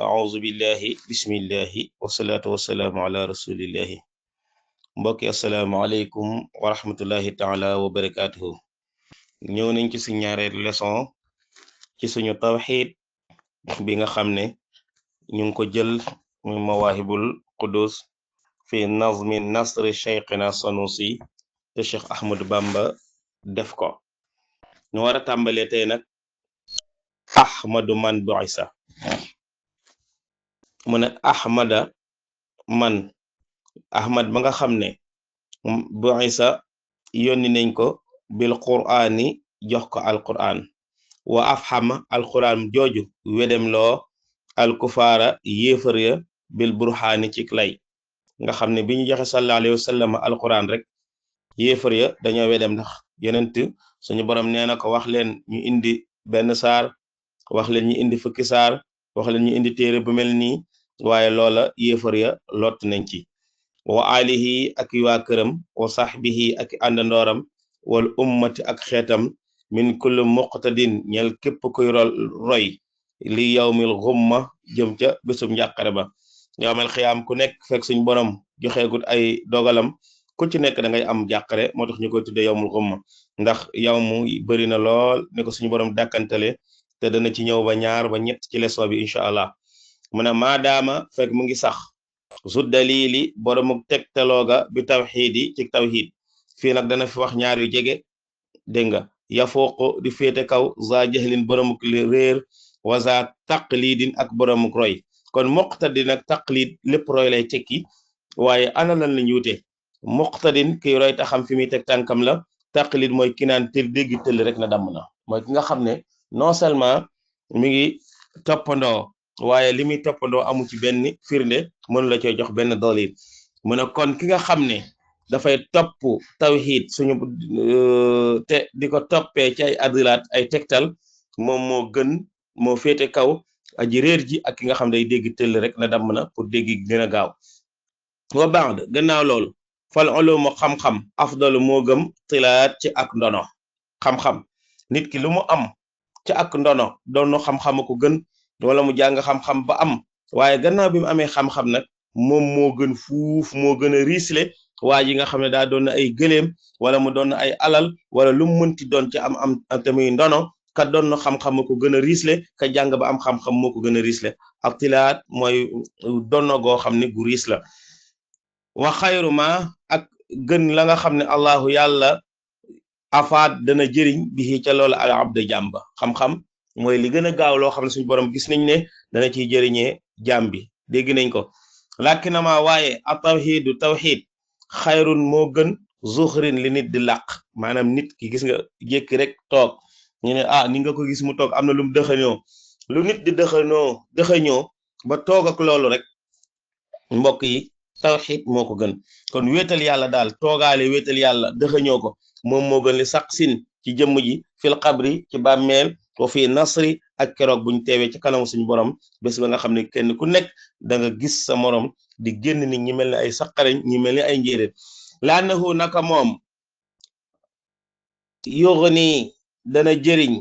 a'udhu billahi bismillahi wassalatu wassalamu ala rasulillahi mbokki assalaamu aleykum wa rahmatullahi taala wa barakatuhu ñëw nañ ci suñu ñaareelu leçon ci suñu tawxiid bi nga xam ne ñu ngi ko jël muy mawaahibul qudus fi nazmi nasri cheikhina sanusi te cheikh ahmadu bamba def ko ñu war a tàmbalee tey nag ahmadu man bu'isa mu ne ahmada man ahmad ba nga xam ne bu'isa yónni nañ ko bil qur'ani jox ko alquran wa afhama alquran jooju wedem loo alkufaara yéefar ya bil burhaani ci lay nga xam ne bi ñu joxe sallallahu alayhi wa sallam alquran rek yéefar ya dañoo wedem ndax yenent suñu borom nee na ko wax leen ñu indi benn saar wax leen ñu indi fukki saar wax leen ñu indi téere bu mel nii waaye loola yéefar ya lott nañ ci wa alihi ak waa këram wa sahbihi ak àndandooram wal ummati ak xeetam min kulli muqtadin ñel képp kuy roy li yawmil ghumma jëm ca bésub njàqare ba yawmal xiyaam ku nekk fekk suñ borom joxeegut ay dogalam ku ci nekk da ngay am jàqare moo tax ñu koy tuddee yawmul ghumma ndax yow mu bëri na lool ne ko suñu borom dàkkantale te dana ci ñëw ba ñaar ba ñett ci leçon bi incha allah mu ne maadaama fekk mu ngi sax su dalili boromuk tegtalooga bi tawxiid yi ci tawxiid fii nag dana fi wax ñaar yu jege dégg nga yafooqu di féete kaw za jahlin boromuk réer wa za taqlidin ak boromuk roy kon muqtadin ak taqlid lépp roy lay tekki waaye ana lan la ñu wute muqtadin kiy roy ta xam fi muy teg tànkam la taqlid mooy ki naan tël dégg tëll rek na damm na mooy ki nga xam ne non seulement mi ngi toppandoo waaye li muy toppandoo amu ci benn firnde mënu la cee jox benn dalil mu ne kon ki nga xam ne dafay topp tawhid suñu te di ko toppee ci ay adilaat ay tegtal moom moo gën moo féete kaw aji réer ji ak ki nga xam ne day dégg tëll rek na damm na pour dégg gën a gaaw wa ba'd gannaaw loolu fal ulumu xam-xam afdalu moo gëm tilaat ci ak ndono xam-xam nit ki lu mu am ci ak ndono doonu xam-xam ko gën wala mu jàng xam-xam ba am waaye gannaaw bi mu amee xam-xam nag moom moo gën fuuf moo gën a riisle waa ji nga xam ne daa doon na ay gëléem wala mu doon na ay alal wala lu mu mënti doon ci am tamuy ndono ka doon na xam-xam moo ko gën a riisle ka jàng ba am xam-xam moo ko gën a riisle ak tilaat mooy donno goo xam ne gu riis la wa xayru ma ak gën la nga xam ne allahu yàlla afaat dana jëriñ bi ca loolu al abda jàmba xam-xam mooy li gën a gaaw loo xam ne suñu borom gis nañ ne dana ciy jëriñee jaam bi dégg nañ ko lakinama waaye a tawxiidu tawxiid xayrun moo gën zuxrin li nit di làq maanaam nit ki gis nga jékki rek toog ñu ne ni nga ko gis mu toog am na lu mu dëxañoo lu nit di dëxañoo ba toog ak loolu rek mbokk yi tawxiid moo ko gën kon wéetal yàlla daal toogaale wéetal yàlla dëxañoo ko moom moo gën li sax sin ci jëmm ji fil xabri ci bàmmeel wa fi nasri ak keroog buñ teewee ci kanam suñu borom bés ba nga xam ne kenn ku nekk da nga gis sa morom di génn nit ñi mel ne ay saqareñ ñi mel ne ay njéeréer laannahu naka moom yughni dana jëriñ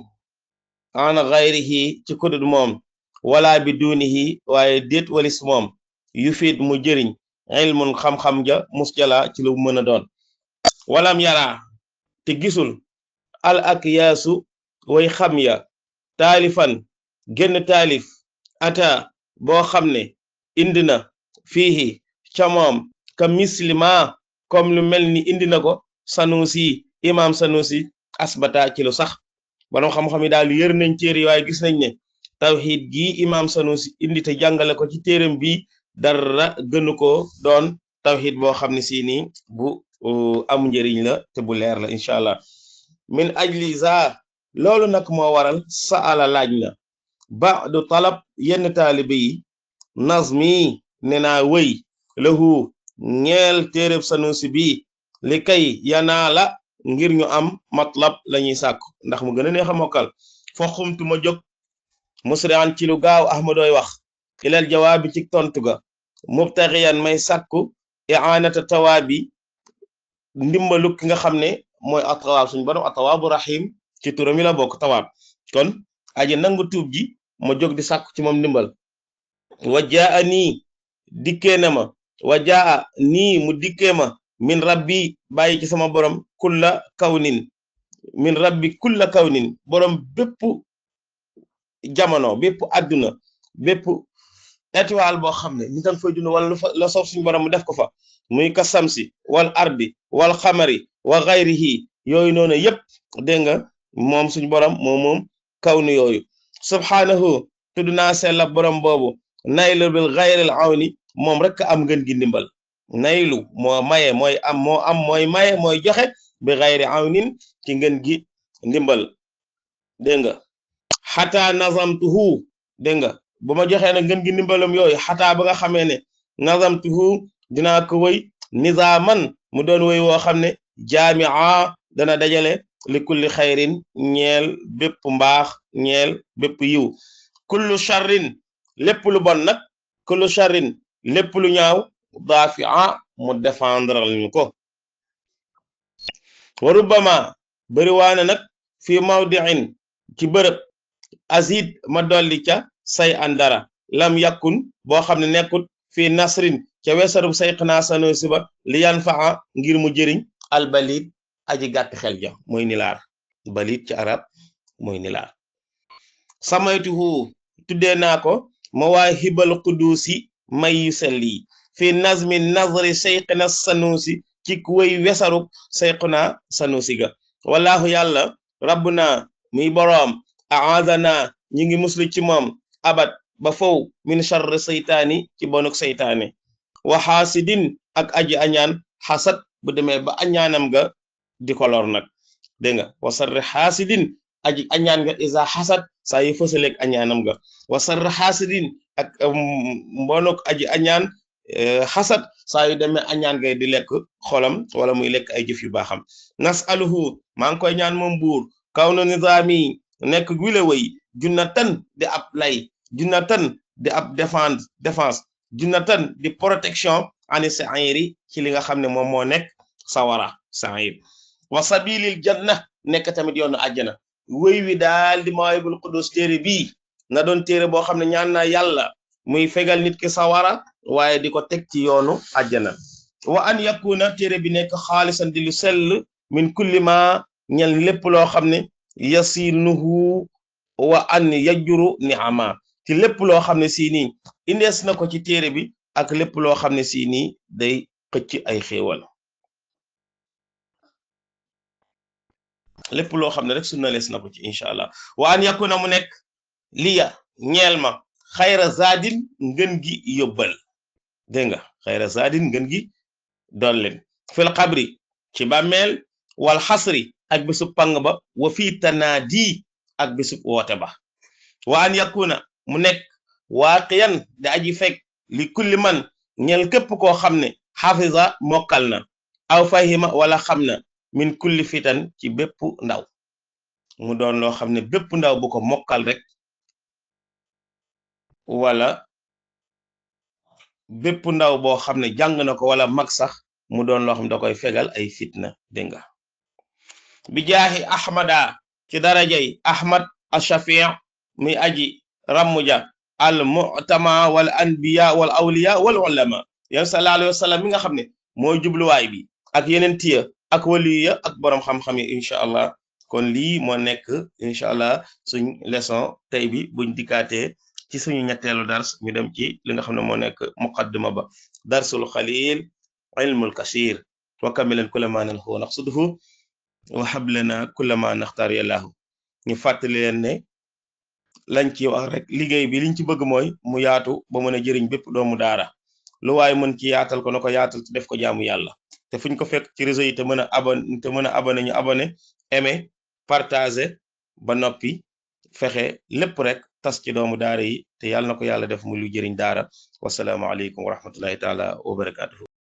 an ghayrihi ci kudut moom wala bi dunihi waaye déet walis moom yufiid mu jëriñ ilmun xam-xam ja musjala ci lu mën a doon walam yara te gisul al ak yaasu way xam ya taalifan génn taalif ata boo xam ne indi na fiihi ca moom ka mislima comme lu mel ni indi na ko sanusi imam sanusi asbata ci lu sax borom xam-xam yi daal yër nañ téere yi waaye gis nañ ne tawxiid gi imam sanusi indi te jàngale ko ci téeram bi dara gënu ko doon tawxiid boo xam ne si nii bu am njëriñ la te bu leer la incha allah min ajli za loolu nag moo waral saala laaj na ba'du talab yenn taalibe yi nazmi ne naa wëy lahu ñeel téereb sanusi bi li kay yanaa la ngir ñu am matlab la ñuy sàkku ndax mu gën a neex a mokkal fo xumtu ma jóg musri'an ci lu gaaw ahmadooy wax ilal jawaabi ci tontu ga mubtaxiyan may sàkku i'anata tawaabi ndimbalu ki nga xam ne mooy atawaab suñu borom atawaabu rahim ci turam yi la bokk tawaab kon aji nangu tuub ji ma jóg di sàkku ci moom ndimbal wa jaa nii dikkee na ma wa jaa nii mu dikkee ma min rabbi bàyyi ci sama borom kulla kawnin min rabbi kulla kawnin borom bépp jamono bépp àdduna bépp étoile boo xam ne ni tan fay dund wala la soof suñu borom mu def ko fa muy ka samsi wal ardi wal xamari wa xayrihi yooyu noonu yépp dégg nga moom suñu borom moom kawnu yooyu subhaanahu tudd naa sella borom boobu naylu bil xayril awni moom rek am ngeen gi ndimbal naylu moo maye mooy am mooy maye mooy joxe bi xayri awnin ci ngeen gi ndimbal dégg nga xataa nazamtuhu dégg nga bu ma joxee nag ngeen gi ndimbalam yooyu xataa ba nga xamee ne nazamtuhu dinaa ko wëy nizaaman mu doon wëy woo xam ne jaamia dana dajale li kulli xayrin ñeel bépp mbaax ñeel bépp yiw kullu charrin lépp lu bon nag kullu charrin lépp lu ñaaw daafia mu défendre ñu ko wa rubbama bëri waane nag fi mawdiin ci bërëb azid ma dolli ca say an dara lam yakun boo xam ne nekkut fii nasrin ca weesarub sayqnaa sanusi ba li yan faa ngir mu jëriñ albalid aji gàtt xel ja mooy nilaar balid ci arab mooy nilaar samaytuhu tuddee naa ko mawaahibal qudusi may yu sell yi fi nazmi nazri sayqna sanusi ci kuwéy wesarub sayqnaa sanusi ga wallahu yàlla rabbuna muy boroom aadana ñi ngi muslu ci moom abat ba fow min charri seytaani ci bonuk seytaane wa xaasidin ak aji añaan xasad bu demee ba añaanam ga di ko lor nag dégg nga wa sarri xaasidin aji añaan nga isa xasad saa yu fësaleeg añaanam ga wa sarri xaasidin ak mbonuk aji añaan xasad saa yu demee añaan ngay di lekk xolam wala muy lekk ay jëf yu baaxam nasaluhu maa ngi koy ñaan moom buur kaw na nizaami nekk gwile way junnatan di ab lay junnatan di ab défense junnatan di protection ani sa'iri ci li nga xam ne moom moo nekk sawara sa'ir wa sabilil janna nekk tamit yoonu àjjana wéy wi daal di mawaahibul qudus téere bii na doon téere boo xam ne ñaan naa yàlla muy fegal nit ki sawara waaye di ko teg ci yoonu àjjana wa an yakuna téere bi nekk xaalisan di lu sell min kulli ma ñel lépp loo xam ne yasinuhu wa an yajuru ni'ama ci lépp loo xam ne si nii indees na ko ci téere bi ak lépp loo xam ne si nii day xëcc ay xéewal lépp loo xam ne rek sunna lees na ko ci incha allah wa an yakuna mu nekk liya ñeel ma xayra zadin ngën gi yóbbal dégg nga xayra zadin ngën gi dollen fil xabri ci bàmmeel wal xasri ak bisub pang ba wa fii tanaadi ak bisub woote ba wa an yakuna mu nekk waaqiyan da aji fekk li kulli man ñel képp koo xam ne xafiza mokkal na aw fahima wala xam na min kulli fitan ci bépp ndaw mu doon loo xam ne bépp ndaw bu ko mokkal rek wala bépp ndaw boo xam ne jàng na ko wala mag sax mu doon loo xam ne da koy fegal ay fitna dégg nga bi jaahi ahmada ci darajay ahmad ash-shafi' muy aji rammuja al mu'tama wal anbiya wal awliya wal ulama ya sallallahu alayhi wa sallam mi nga xam ne mooy jubluwaay bi ak yeneen tiya ak waliya ak borom xam-xam yi incha allah kon lii moo nekk incha allah suñ leçon tey bi buñ dikkaatee ci suñu ñetteelu dars ñu dem ci li nga xam ne moo nekk muqaddima ba darsul xalil ilmul kasir wa kamilan kulla ma nanhu naqsuduhu wa hablana kulla ma naxtaar yallahu ñu fàttali leen ne lañ ci wax rek liggéey bi liñ ci bëgg mooy mu yaatu ba mën a jëriñ bépp doomu daara lu waaye mën ci yaatal ko na ko yaatal te def ko jaamu yàlla te fuñ ko fekk ci réseau yi te mën a abonné ñu abonné aimé partagé ba noppi fexe lépp rek tas ci doomu daara yi te yàlla na ko yàlla def mu lu jëriñ daara wasalaamu aleykum wa rahmatullahi taala wa barakatuhu